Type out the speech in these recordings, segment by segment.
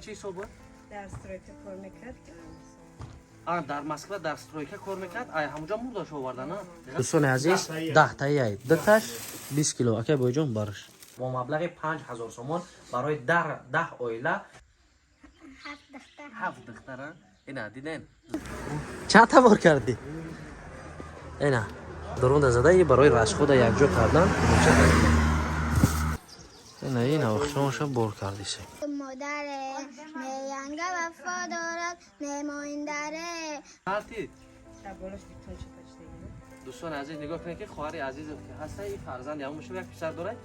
Чӣ ҳисоб буд? Дар стройка кор мекард. А, дар Москва дар стройка кор мекард, ай ҳамуҷа мурдаш овардан, а? Дӯстони азиз, 10 таи, дуташ 20 кило. Акай Боҷон, бараш. Бо маблағи 5000 сомон барои 10 оила. Ҳафт духтар. Ҳафт духтара, ина диден. Чанд та бор кардӣ? Ина дурунда зада, барои расхода якҷо кардан. Ина, ина охиронша бор кардисе. Модаре не янга вафо дорад, не моиндаре. Алти. Дар болош бетон чапачтагӣ. Дӯстони азиз, нигоҳ кунед, ки хоҳари азизе ки ҳаста, и фарзанд ямон мешава, як писар дорад,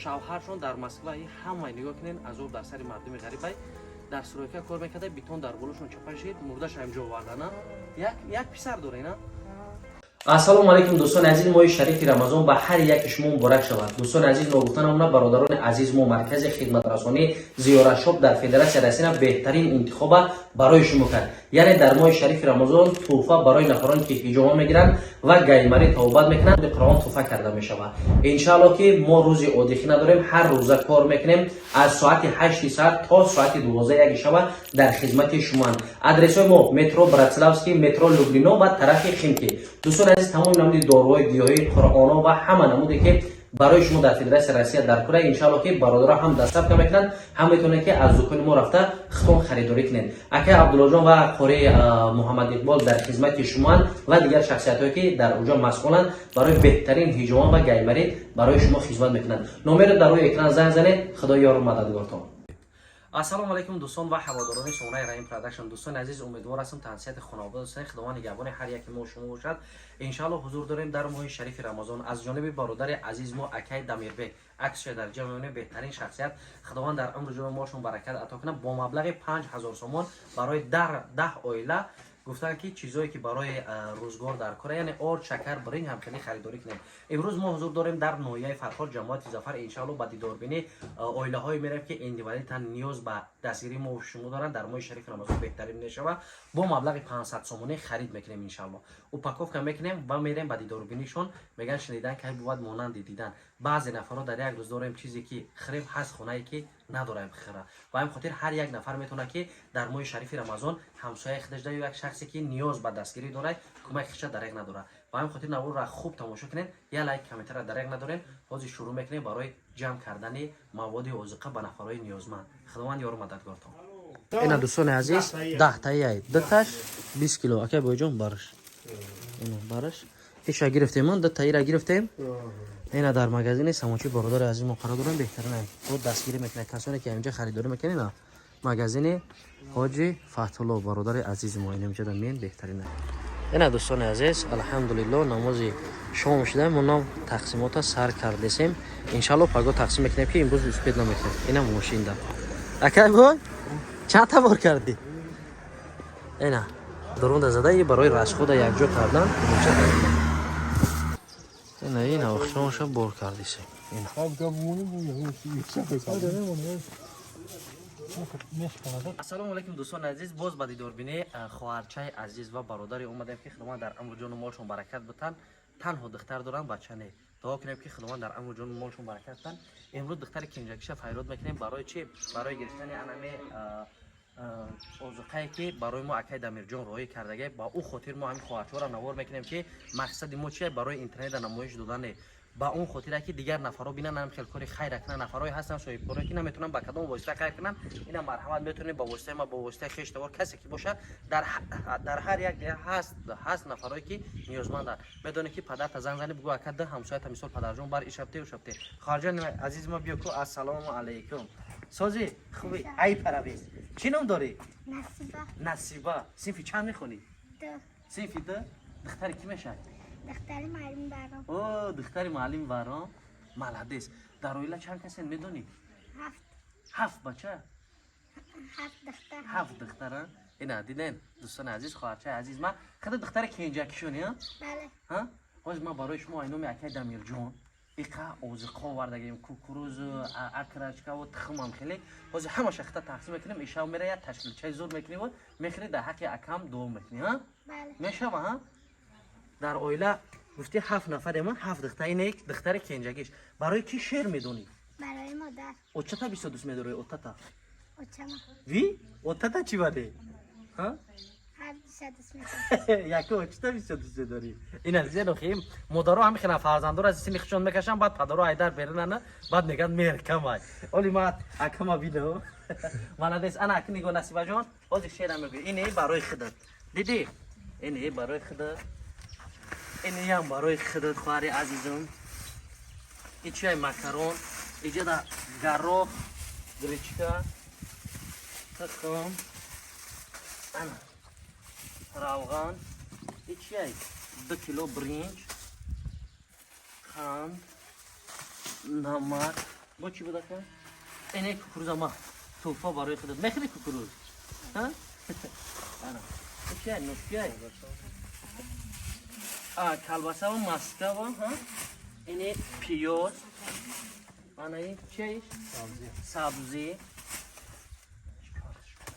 шавҳаршон дар Москва. И ҳамаи нигоҳ кунед, азоб дар сари мардуми ғарибай. Дар стройка кор мекарда, бетон дар болошон чапа шид, мурдаш ҳамҷо овардана. Як писар дора, ина. Ассалому алайкум, дӯстони азиз! Моҳи шарифи Рамазон ба ҳар яки шумо муборак шавад. Дӯстони азиз, ногуфта намона, бародарони азиз, мо маркази хидматрасонӣ Зиёратшоп дар Федератсияи Россия беҳтарин интихоба барои шумо кард. Яъне дар моҳи шарифи Рамазон тӯҳфа барои нафароне, ки ҳиҷома мегиранд ва гаймарӣ табобат мекунанд, Қуръон тӯҳфа карда мешавад. Иншаалло, ки мо рӯзи отдых надорем, ҳар рӯза кор мекунем, аз соати 8-и саҳар то соати 12-яки шаба дар хизмати шумоанд. Адресҳои мо: метро Братславский, метро Люблино ва тарафи Химки. Дӯстони азиз, тамоми намуди доруҳои гиёҳӣ, Қуръоно ва ҳама намуде, ки барои шумо дар Федератсияи Россия дар кора, иншаалло, ки бародаро ҳам доставка мекунанд, ҳам метавонед, ки аз дукони мо рафта худтон харидорӣ кунед. Акай Абдуллоҷон ва қори Муҳаммад Иқбол дар хизмати шумоанд ва дигар шахсиятҳое, ки дар уҷо масъуланд, барои беҳтарин ҳиҷома ва гаймарӣ барои шумо хизмат мекунанд. Номеро дар рӯи экран занг занед. Худо ёру мададгортон. Ассалому алайкум, дӯстон ва ҳаводорони сомонаи Раим Продакшн. Дӯстони азиз, умедвор ҳастам, тансиҳати хонавода дӯстони. Худованд нигаҳбони ҳар яки мо шумо бошад. Иншаалло, ҳузур дорем дар моҳи шарифи Рамазон. Аз ҷониби бародари азиз мо, акай Дамирбек, аксша дар ҷа мебинем, беҳтарин шахсият, Худованд дар умру ҷони мошон баракат ато кунад, бо маблағи 5000 сомон барои 10 оила гуфтанд, ки чизое ки барои рӯзгор дар кора, яъне орд, шакар, биринҷ, ҳамхелӣ харидорӣ кунем. Имрӯз мо ҳузур дорем дар ноҳияи Фархор, ҷамоати Зафар. Иншаалло, ба дидорбинӣ оилаҳое меравем, ки инвалидтан, ниёз ба дастгирии мо шумо доранд. Дар моҳи шарифи Рамазон беҳтарин мешавад, бо маблағи 500 сомонӣ харид мекунем. Иншаалло, упаковка мекунем ва мерем ба дидорбинишон. Мегӯянд, шунидан кай бувад монанди дидан. Баъзе нафарҳо дар як рӯз дорем чизе ки хирем, ҳаст хонае ки надорем хира. Ба ҳамин хотир ҳар як нафар метавонад, ки дар моҳи шарифи Рамазон ҳамсояи худаш ё як шахсе, ки ниёз ба дастгирӣ дорад, кӯмаки худша дареғ надорад. Ба ҳамин хотир наворро хуб тамошо кунед, як лайк, комментария дареғ надорем. Ҳозир шурӯъ мекунем барои ҷамъ кардани маводи озиқа ба нафарҳои ниёзманд. Худованд ёру мададгортон. Ина, дӯстони азиз, 10 таи, дуташ 20 кило. Акай Боҷон, бараш. Ина бараш, иша гирифтем, ду таира гирифтем. Ина дар магазини Самочи бародари азиз мо қарор дорем. Беҳтарин бо дастгирӣ мекунад касоне, ки инҷа харидорӣ мекунед. Ина магазини Ҳоҷи Фатҳулло, бародари азизи мо, ина инҷа мен беҳтарин. Ина, дӯстони азиз, алҳамдулилло, намози шом шуда, мо нам тақсимота сар кардесем. Иншалло, паго тақсим мекунем, ки имрӯз успеть намекунем. Ина мошинда. Акай бой, чанд та бор кардӣ? Ина дурунда зада, барои расхода якҷо кардан. Ина, ина охиронша бор кардисе. Ина. Ассалому алайкум, дӯстони азиз! Боз ба дидорбинии хоҳарчаи азиз ва бародаре омадем, ки Худованд дар амру ҷону молшон баракат битан. Танҳо духтар доранд, бача не. Дуо кунем, ки Худованд дар амру ҷону молшон баракат битан. Имрӯз духтари кенҷакиша файрод мекунем. Барои чӣ? Барои гирифтани анаме озуқае, ки барои мо акай Дамирҷон роҳӣ кардагӣ. Ба ӯ хотир мо ҳамин хоҳарчаҳоро навор мекунем, ки мақсади мо чия? Барои интернета намоиш додане, ба он хотире, ки дигар нафарҳо бинанд, ҳам хел кори хайра кунанд. Нафарҳое ҳастанд, соҳибкоро, ки наметавонанд ба кадом восита хайр кунанд. Ина марҳамат, метавонед ба воситаи ма, ба воситаи хештавор, касе ки бошад. Дар ҳар як деҳа ҳаст нафарҳое, ки ниёзманданд. Медонед, ки падарта занг зани, бугӯ: «Ака, ду ҳамсоята, мисол, падарҷон бар ишабте, ушабте». Хоҳарҷон азизи ма, биё ку. Ассалому алайкум, созӣ, хуби? Ай паравез, чӣ ном дорӣ? Насиба. Насиба, синфи чанд мехонӣ? Ду. Синфи ду. Духтари кӣ мешавад? Духтари муаллим Баром. О, духтари муаллим Баром, молодец. Дар оила чанд касен, медонӣ? Ҳафт. Ҳафт бача? Ҳафт духтар. Ҳафт духтара. Ина диден, дӯстони азиз, хоҳарчаи азиз ма хада духтари кенҷакишони. Бале. Ҳозир ман барои шумо айноми акай Дамирҷон иқа озиқа овардагем: кукурузу, окорочкаву тухмам хеле. Ҳозир ҳамаша хита тақсим мекунем. Ишав мера, як ташкилчаи зур мекунӣ, мехӯри, дар ҳаққи акам дуо мекунӣ. Бале. Мешава? Ҳа, дар оила гуфти ҳафт нафарема, ҳафт духтар, ина як духтари кенҷагиш. Барои кӣ шеър медонӣ? Барои модар. Очата бисёр дӯст медорӣ, отата? Очама. Ви? Отата чӣ баде? Ҳа? Ҳар душа дӯст медорам. Яко чита бисёр дӯст медорӣ? Ина зиёд охи модаро ҳам хела фарзандоро аз сини худшон мекашанд, баъд падаро айдар берунана, баъд мегӯянд меҳр камай. Оли ма акама бино. Молодец, ана аки нигоҳ, Насибаҷон, ҳозир шеъра мегӯй. Ине барои худат. Дидӣ? Ине барои худат. Инеям барои худат, хоҳари азизам. Ин чиай? Макарон. Иҷада горох, гречка, тухм. Ана равған. И чиай? 2 кило бринҷ, қанд, намак. Бо чӣ буд, ака? Ине кукуруза ма тӯҳфа барои худат. Мехӯри кукуруз? Ҳа? Ана и чиай? Нӯшкиай, а колбасава, маскава. Ҳа, ине пиёз. Ана ин чиай? Сабзӣ.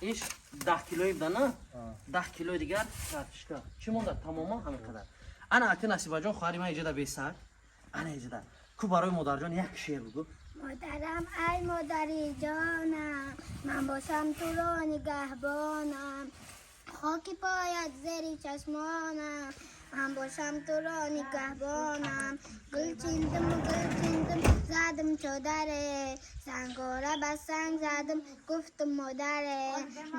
Иш 10 килои буда, на? 10 килои дигар картошка. Чӣ монда? Тамоман ҳамин қадар. Ана аки, Насибаҷон, хоҳари ман, иҷода бесар. Ана иҷода ку барои модарҷон як шеър бугӯ. Модарам, ай модари ҷонам, ман бошам туро нигаҳбонам, хоки поят зери чашмонам, ман бошам туро нигаҳбонам. Гул чиндим, гул чиндим, задам чодаре, сангора ба санг задам, гуфтам модаре,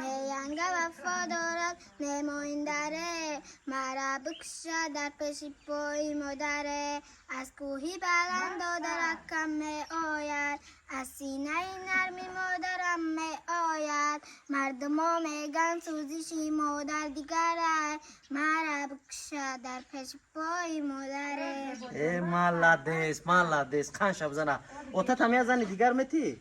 не янга вафо дорад, не моиндаре, мара бикушад дар пеши пои модаре. Аз кӯҳи баланд додаракам меояд, аз синаи нарми модарам меояд. Мардумо меган сӯзиши модар дигарай, мара бикушад дар пеши пои модаре. Э, молодец, молодец. Қанша бизана. Отатам я зани дигар метӣ?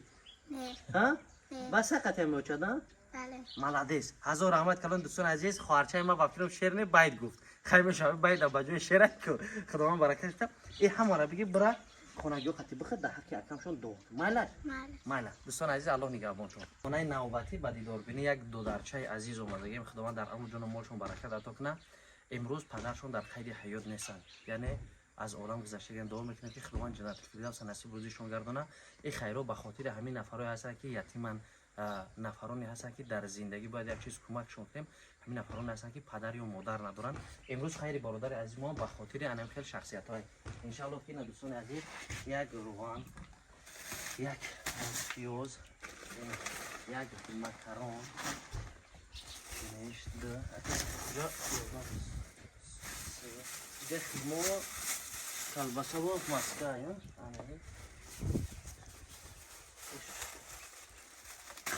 Не. Ҳа? Не. Бас сақатам меочад, а? Бале. Молодец, ҳазор раҳмат калон. Дӯстони азиз, хоҳарчаи ман ба филм шер не, байт гуфт. Хай мешава, байта ба ҷои шера ку. Худованд баракат диҳад. Э, ҳамара биги, бира хонагиҳо қати бихӯр, дар ҳаққи акамшон дуо. Майлаш? Майла. Майла. Дӯстони азиз, Аллоҳ нигаҳбон шумо. Хонаи навбатӣ ба дидорбинӣ як додарчаи азиз омадагим. Худованд дар амру ҷону молшон баракат ато кунад. Имрӯз падаршон дар қайди ҳаёт нестанд, яъне аз олам гузаштагиан. Дуо мекунем, ки Худованд ҷаннати фирдавса насиб рӯзишон гардона. Ин хайро ба хотири ҳамин нафарое ҳастанд, ки ятиман, нафароне ҳастанд, ки дар зиндагӣ бояд як чиз кӯмакшон кунем. Ҳамин нафароне ҳастанд, ки падар ё модар надоранд. Имрӯз хайри бародари азиз мо ба хотири анам хел шахсиятҳое, иншааллоҳ, ки ина, дӯстони азиз, як рӯған, як пиёз, як макарон, неш, ду ҷо, се ҷа, хирмо, колбасаво, маска, ана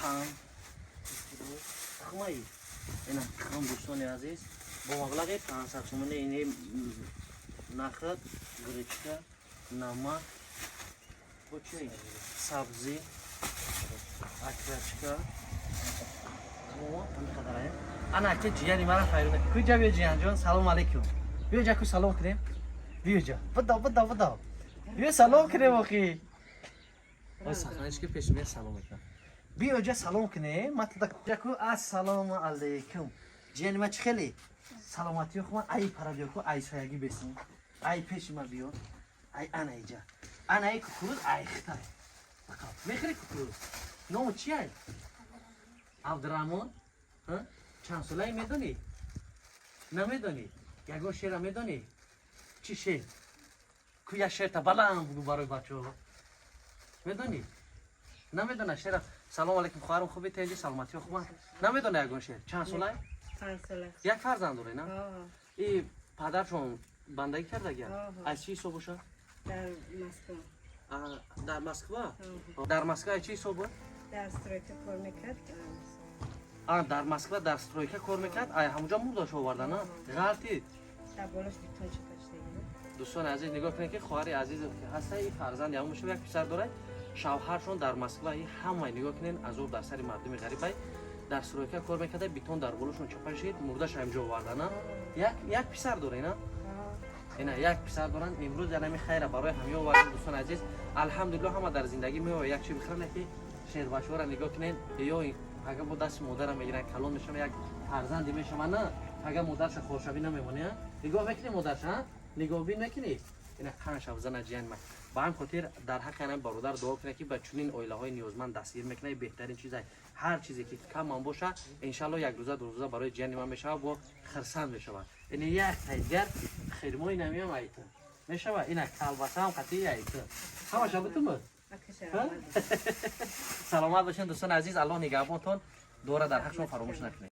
қанд, тухмаи, ина тухм. Дӯстони азиз, бо маблағи 500 сомони ини нахад, гречка, намак, бо чи, сабзӣ, окорочка. Тамом, ҳамин қадарае. Ана аки, ҷияни мара файруда куҷа? Биё, ҷиянҷон, салом алейкум. Биё ҷа, ку салом кунем. Биё ҷа, бидав, бидав, бидав, биё салом кунем. Охи, ой, сахнаш ки пеш мея, салом мекунам. Биё ҷа, салом кунем. Ма туда ку. Ассалому алейкум, ҷияни ма, чӣ хеле саломатиё? Хума, ай пара биё ку, ай соягӣ бесин, ай пеши ма биё, ай ана иҷа. Ана ай кукуруз, ай хитай мехӯри кукуруз. Ному чи ай? Абдураҳмон. Чанд солаи, медонӣ, намедонӣ? Ягон шеъра медонӣ? Чӣ шеър? Ку як шеърта баланд бугӯ барои бачаҳо. Медонӣ, намедона шеъра? Салому алейкум, хоҳарам, хуби, тенҷи, саломатиё, хуба? Намедона ягон шеър? Чанд солай? 5 сола. Як фарзанд дорӣ, на? Оҳо. И падаршон бандагӣ кардагия? Оҳо. Аз чӣ ҳисоб боша? Дар Москва. А, дар Москва? Оҳо. Дар Москва чӣ ҳисоб буд? Дар стройка кор мекард. А, дар Москва дар стройка кор мекард. Ай ҳамуҷа мурдаш оварда, на? Ғалтид. Дар болош бетон чапаштагӣ. Дӯстони азиз, нигоҳ кунед, ки хоҳари азизе ки ҳаста, и фарзанди ҳамон мешава, як писар дорад, шавҳаршон дар Москва. И ҳамаи нигоҳ кунед, азоб дар сари мардуми ғарибай. Дар стройка кор мекарда, бетон дар болошон чапа шид, мурдаш ҳамҷо оварда, на? Як писар доред, на? Ина як писар доранд. Имрӯз янами хайра барои ҳамё овардем. Дӯстони азиз, алҳамдулилло, ҳама дар зиндагӣ меояд, як чи бихӯранд, ки шербачаҳоро нигоҳ кунед. Ё ага бо дасти модарам мегиранд, калон мешава, як фарзанде мешава, на? Ага модарша хоршавӣ намемонӣ, нигоҳ мекунӣ модарша, нигоҳбин мекунӣ. Ина қанша зана, ҷиян ма. Ба ҳамин хотир дар ҳаққи ана бародар дуо кунед, ки ба чунин оилаҳои ниёзманд дастгир мекунад. Беҳтарин чизай. Ҳар чизе ки камам боша, иншалло, як рӯза, 2 рӯза барои ҷияни ман мешава, бо хирсанд мешава. Ини як тайдигар хирмои намиам айта мешава, ина калбасаам қатъи айта, ҳамаша бутуму. Акаша. Саломат бошед, дӯстони азиз, Аллоҳ нигаҳбонтон. Дуора дар ҳақ шумо фаромӯш накунед.